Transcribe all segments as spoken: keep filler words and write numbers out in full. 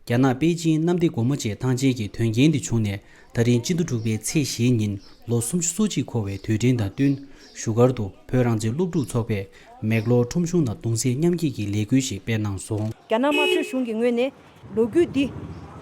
རྒྱ་ནག་པེ་ཅིང་གནམ་བདེ་སྒོ་མོ་ཆེ་ཐང་ཆེན་གྱི་དོན་རྐྱེན་འདི་བྱུང་ནས་ད་རིང་སྤྱི་ཟླ་དྲུག་པའི་ཚེས་བཞིའི་ཉིན་ལོ་སུམ་ཅུ་སོ་གཅིག་འཁོར་བའི་དུས་དྲན་དང་བསྟུན། བཞུགས་སྒར་དུ་བོད་རང་བཙན་སློབ་ཕྲུག་ཚོགས་པས་མེག་ལོར་ཁྲོམ་གཞུང་ནང་གདུང་སེམས་མཉམ་སྐྱེད་ཀྱི་ལས་འགུལ་ཞིག་སྤེལ་གནང་སོང་། རྒྱ་ནག་དམར་ཤོག་གཞུང་གི་ངོས་ནས་ལོ་རྒྱུས་འདི་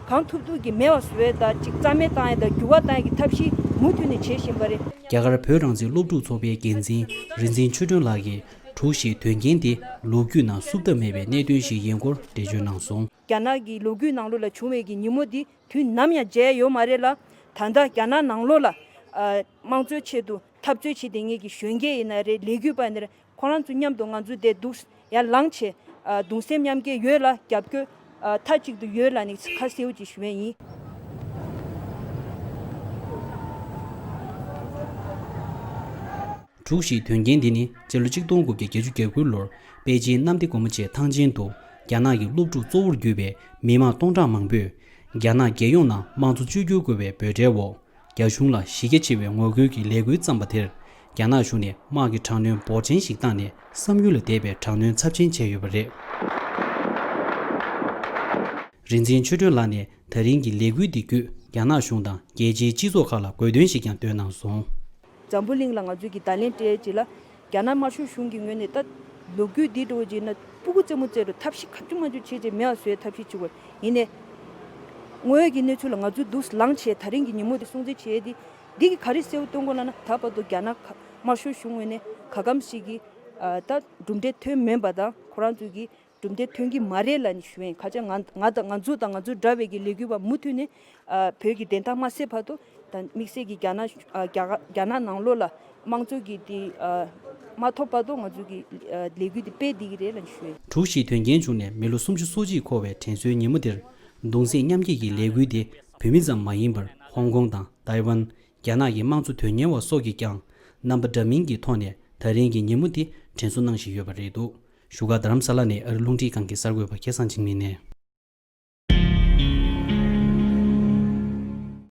གང་ཐུབ་ཐུབ་ཀྱིས་མེད་པ་བཟོ་ཡས་དང་ཅིག་རྩ་མེད་བཏང་ཡས་དང་འགྱུར་བ་གཏང་ཡས་ཀྱི་ཐབས་ཤེས་མུ་མཐུད་ནས་བྱེད་བཞིན་པ་རེད། རྒྱ་གར་བོད་རང་བཙན་སློབ་ཕྲུག་ཚོགས་པའི་འགན་འཛིན་རིག་འཛིན་ཆོས་སྒྲོན་ལགས་ཀྱིས་དྲུག་བཞིའི་དོན་རྐྱེན་དེ་ལོ་རྒྱུས་ནང་བསུབ་ཐབས་མེད་པའི་གནད་དོན་ཞིག་ཡིན་སྐོར་འགྲེལ་བརྗོད་གནང་སོང་། རྒྱ་ནག་གི་ལོ་རྒྱུས་ནང་ལོགས་ལ་བྱུང་བའི་གི་ཉིན་མོ་འདི་དུས་ནམ་ཡང་བརྗེད་ཡ་ཡོད་མ་རེད་ལ། ད་ལྟ་རྒྱ་ནག་ནང་ལོགས་ལ་ཨ་དམངས་གཙོའི་ཆེད་དུ་འཐབ་རྩོད་བྱེད་བསྡད་མཁན་གྱི་གཞོན་སྐྱེས་ཡིན་ན་རེད། ལས་འགུལ་པ་ཡིན་ན་རེད། ཁོ་རང་ཚོ་མཉམ་དུ་ང་ཚོ་དེ་འདུག་ཡར་ལངས་བྱས་ཨ་གདུང་སེམས་མཉམ་སྐྱེད་ཡོད་ལ། རྒྱབ་སྐྱོར་ཨ་མཐའ་གཅིག་ཏུ་ཡོད་ལ་ནི་ཁ་གསལ་པོ་ཅིག་ཞུ་ཡས་ཡིན། དྲུག་བཞིའི་དོན་རྐྱེན་འདི་ནི་སྤྱི་ལོ་གཅིག་སྟོང་དགུ་བརྒྱ་བརྒྱད་ཅུ་གྱ་དགུ་ལོར་པེ་ཅིང་གནམ་བདེ་སྒོ་མོ་ཆེ་ཐང་ཆེན་དུ་རྒྱ་ནག་གི་སློབ་ཕྲུག་གཙོ་བོར་གྱུར་པའི་མི་མང་སྟོང་ཕྲག་མང་པོས་རྒྱ་ནག་རྒྱལ་ཡོངས་ནང་དམངས་གཙོ་བཅོས་བསྒྱུར་དགོས་པའི་འབོད་སྒྲའི་འོག་རྒྱ་གཞུང་ལ་གཞི་རྒྱ་ཆེ་བའི་ངོ་རྒོལ་གྱི་ལས་འགུལ་བརྩམས་པ་དེར། རྒྱ་ནག་གཞུང་ནས་དམག་གི་དྲག་གནོན་འབོར་ཆེན་ཞིག་བཏང་ནས་བསམ་ཡུལ་ལས་འདས་པའི་དྲག་གནོན་ཚབས་ཆེན་བྱས་ཡོད་པ་རེད། རིག་འཛིན་ཆོས་སྒྲོན་ལགས་ནས་ད་རིང་གི་ལས་འགུལ་འདི་བརྒྱུད་རྒྱ་ནག་གཞུང་དང་རྒྱལ་སྤྱིའི་སྤྱི་ཚོགས་ཁག་ལ་དགོས་འདུན་ཞིག་ཀྱང་བཏོན་གནང་སོང་། འཛམ་བུ་གླིང་ལ་ང་ཚོས་ཀྱི་བརྡ་ལན་སྤྲད་ཅིག་ལ། རྒྱ་ནག་དམར་ཤོག་གཞུང་གི་ངོས་ནས་ད་ལོ་རྒྱུས་འདི་འགྲོ་བྱས་ན་སྤུ་གུ་རྩེད་མོ་རྩེ་རུ་ཐབས་ཤེས་ག་ཚོད་མ་ཚོད་བྱས་རྗེས་མེད་པ་བཟོ་ཡའི་ཐབས་ཤེས་བྱེད་དགོས། ཡིན་ནའི་དངོས་ཡོད་ཀྱི་གནས་ཚུལ་ལ་ང་ཚོས་འདུག་ལངས་བྱས་ད་རིང་གི་ཉིན་མོ་འདི་སྲུང་བརྩི་བྱས་ཏེ་འདི་གི་ག་རེ་གསལ་པོ་སྟོན་དགོས་ལབ་ན། ད་བར་དུ་རྒྱ་ནག་དམར་ཤོག་གཞུང་ངོས་ནས་ག་གམ་ཞིག་གིས་ད་གྲུབ་འབྲས་ཐོན་མིན་པ་དང་ཁོ་རང་ཚོས་ཀྱི་གྲུབ་འབྲས་ཐོན་གྱི་མ་རེད་ལབ་ནས་ཞུ་ཡིན། ཁ་ཆེ་ང་ང་དང་ང་ཚོ་དང་ང་ཚོ་འདྲ་བའི་གི་ལས་འགུལ་པ་མུ་མཐུད་ནས་ཨ་བོད་ཀྱི་བདེན་མཐའ་མ་གསལ་བར་དུ་ད་དམིགས་བསལ་གྱི་རྒྱ་ནག་ཨ་རྒྱ་གར་རྒྱ་ནག་ནང་ལོགས་ལ་དམངས་གཙོ་གི་དེ་ཨ་མ་ཐོབ་བར་དུ་ང་ཚོ་གི་ཨ་ལས་འགུལ་དེ་སྤེལ་བསྡད་ཀྱི་རེད་ལབ་ནས་ཞུ་ཡིན། དྲུག་བཞིའི་དོན་རྐྱེན་བྱུང་ནས་མི་ལོ་སུམ་ཅུ་སོ་གཅིག་འཁོར་བའི་དྲན་གསོའི་ཉིན་མོ་དེར་གདུང་སེམས་མཉམ་སྐྱེད་ཀྱི་ལས་འགུལ་དེ་བོད་མི་ཙམ་མ་ཡིན་པར་ཧོང་ཀོང་དང་ཏའེ་ཝན། རྒྱ་ནག་གི་དམངས་གཙོ་དོན་གཉེར་བ་སོགས་ཀྱིས་ཀྱང་རྣམ་པ་འདྲ་མིན་གྱི་ཐོག་ནས་ད་རིང་གི་ཉིན་མོ་འདི་དྲན་གསོ་གནང་བཞིན་ཡོད་པ་རེད་འདུག་བཞུགས་སྒར་རྡ་རམ་ས་ལ་ནས་ཨ་རི་རླུང་འཕྲིན་ཁང་གི་གསར་འགོད་པ་སྐལ་བཟང་འཇིགས་མེད་ནས།